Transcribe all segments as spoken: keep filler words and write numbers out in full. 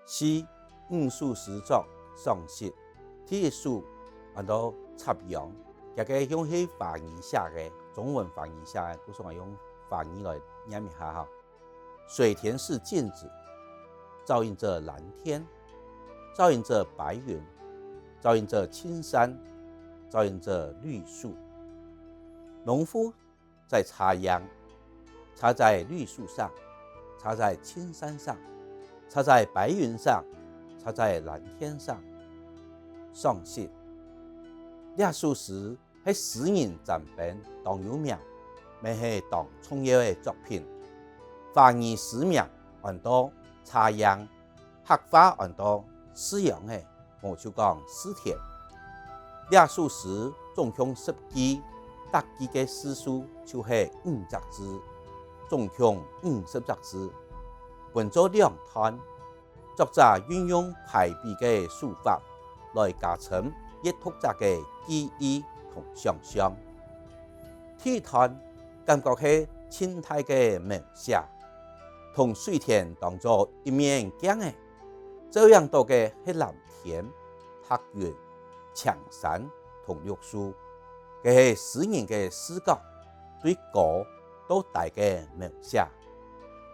詩，五首詩作賞析。第一首安到插秧，這个用係華語寫个，中文華語寫个，故所𠊎用華語來唸一下哈。水田是鏡子，照映著藍天，照映著白雲，照映著青山，照映著綠樹。農夫在插秧，插在綠樹上，插在青山上，插在白雲上，插在藍天上。賞析。這首詩係詩人詹冰當有名，乜係當重要个作品。華語詩名安到插秧，客話安到飼秧仔， 無就講蒔田。這首詩總共十句，逐句个字數就係五隻字，總共五十隻字，分做兩段。作者運用排比个手法，來加深閱讀者个記憶同想像。第一段感覺係盡大个描寫，同水田當做一面鏡仔， 照映到个係藍天、白雲、青山同綠樹，該係詩人个視角對高到低个描寫。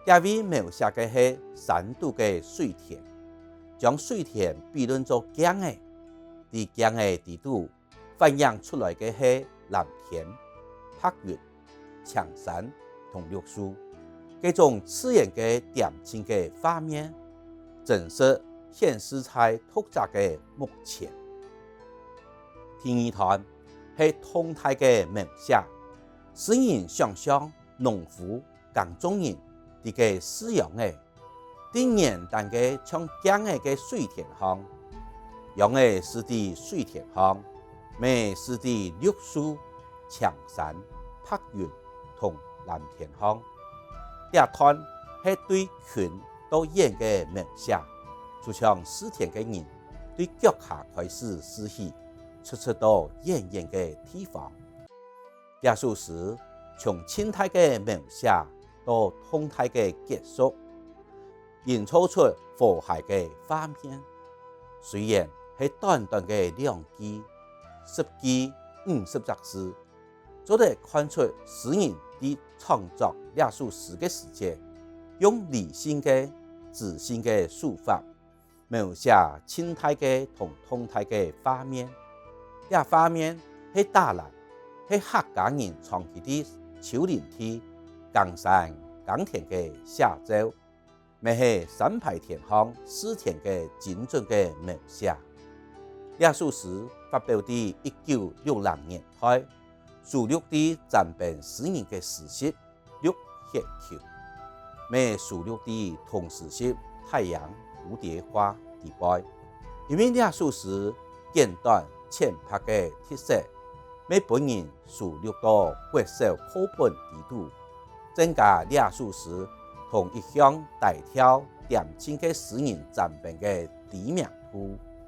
這位描寫个係山肚个水田，將水田比論做鏡仔，在鏡仔底肚 反映出來个係藍天、白雲、青山同綠樹，該種自然个恬靜个畫面，真實顯示在讀者个目前。第二段係動態个描寫，詩人想像農夫、耕種人在該飼秧仔， 在原旦个像鏡仔个水田項，秧仔蒔在水田項，乜蒔在綠樹、青山、白雲同藍天項。這段係對近到遠个描寫，就像蒔田个人對腳下開始蒔起，直直到遠遠个地方。 這首詩從靜態个描寫到動態个結束，營造出和諧个畫面。雖然係短短个兩句，十句五十隻字，做得看出詩人在創作這首詩个時節，用理性个、知性个手法， 描寫靜態个同動態个畫面。這畫面係打藍，係客家人長期在丘陵地耕山耕田个寫照，乜係三排田項蒔田个精準个描寫。這首詩發表在一九六零年代，收錄在詹冰詩人个詩集 綠血球，乜收錄在同時集《太陽蝴蝶花》底背。因為這首詩簡短淺白个特色，乜分人收錄到國小課本底肚，增加這首詩同一向低調恬靜个詩人詹冰个知名度。